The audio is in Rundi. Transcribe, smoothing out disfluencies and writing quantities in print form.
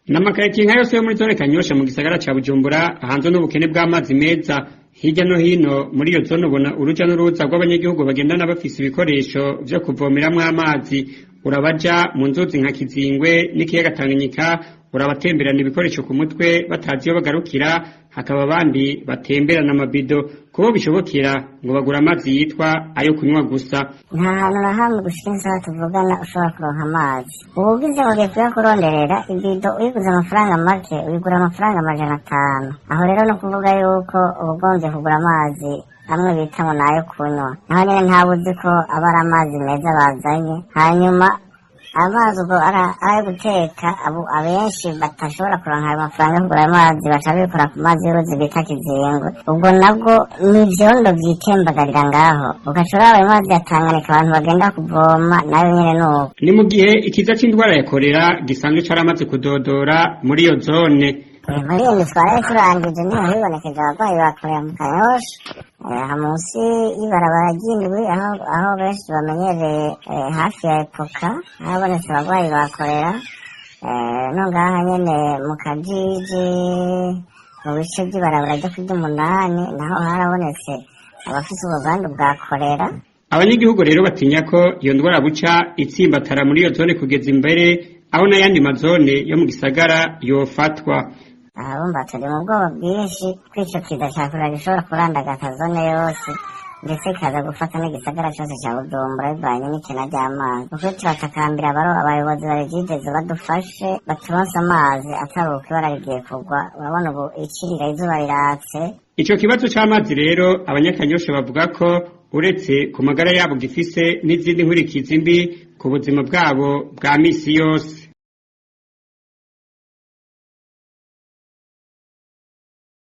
N'amakaritsiye nka yose yo muri zone Kanyosha mu gisagara ca Bujumbura ahanzwe n'ubukene bw'amazi meza. Hirya no hino muri iyo zone ubona uruja n'uruza rw'abanyagihugu bagendana bafise ibikoresho vyo kuvomeramwo amazi. Urabaja mu nzuzi nka Kizingwe n'ikiyaga Tanganyika, urabatemberana ibikoresho ku mutwe batazi iyo bagarukira, hakaba abandi batemberana amabido. Kubo bishobokera ngo bagura amazi yitwa ayo kunywa gusa. Nta hantu na hamwe gushika isaha tuvugana ushobora kuronka amazi. Uwugize ngo ugiye kuyakuronderera, ibido uyiguze amafaranga make uyigura amafaranga 500. Aho rero no kuvuga yuko uba ugombye kugura amazi amwe bita ngo nayo kunywa, naho nyene ntawe uzi ko aba ari amazi meza bazanye. Hanyuma amazi ubwo ari ayo guteka, abo abenshi batashobora kuronka ayo mafaranga yo kugura ayo mazi baca bikora ku mazi y'uruzi bita Kizingwe. Ubwo nabwo ni ivyondo vyitembagarira ngaho, ugaca uraba ayo mazi ya Tanganyika abantu bagenda kuvoma nayo nyene nuko. Ni mu gihe ikiza c'indwara ya korera gisanzwe caramaze kudodora muri iyo zone. Muri iyo mitwaro turangije niho hibonekeje abarwayi ba korera mu Kanyosha, aha munsi y'ibarabara ry'indwi, aho benshi bamenyereye hafi ya Epoka habonetse abarwayi ba korera. No ngaha nyene mu Kajiji mu bice by'ibarabara ryo kury'umunani naho harabonetse abafise ubwo bwandu bwa korera. Abanyagihugu rero batinya ko iyo ndwara buca itsimbatara muri iyo zone kugeza imbere aho n'ayandi mazone yo mu gisagara yofatwa. Aha bumva turi mu bwoba bwinshi ko ico kiza ca korera gishobora kurandagata zone yose, ndetse ikaza gufata n'igisagara cose ca Bujumbura bivanye n'ikena ry'amazi. Ukuri turatakambira abayobozi babivyigeze badufashe baturonse amazi atari uko ibara rigiye kugwa. Urabona ubu ikirira izuba riratse. Ico kibazo c'amazi rero abanyakanyosha bavuga ko uretse ku magara yabo gifise n'izindi nkurikizi mbi ku buzima bwabo bwa misi yose.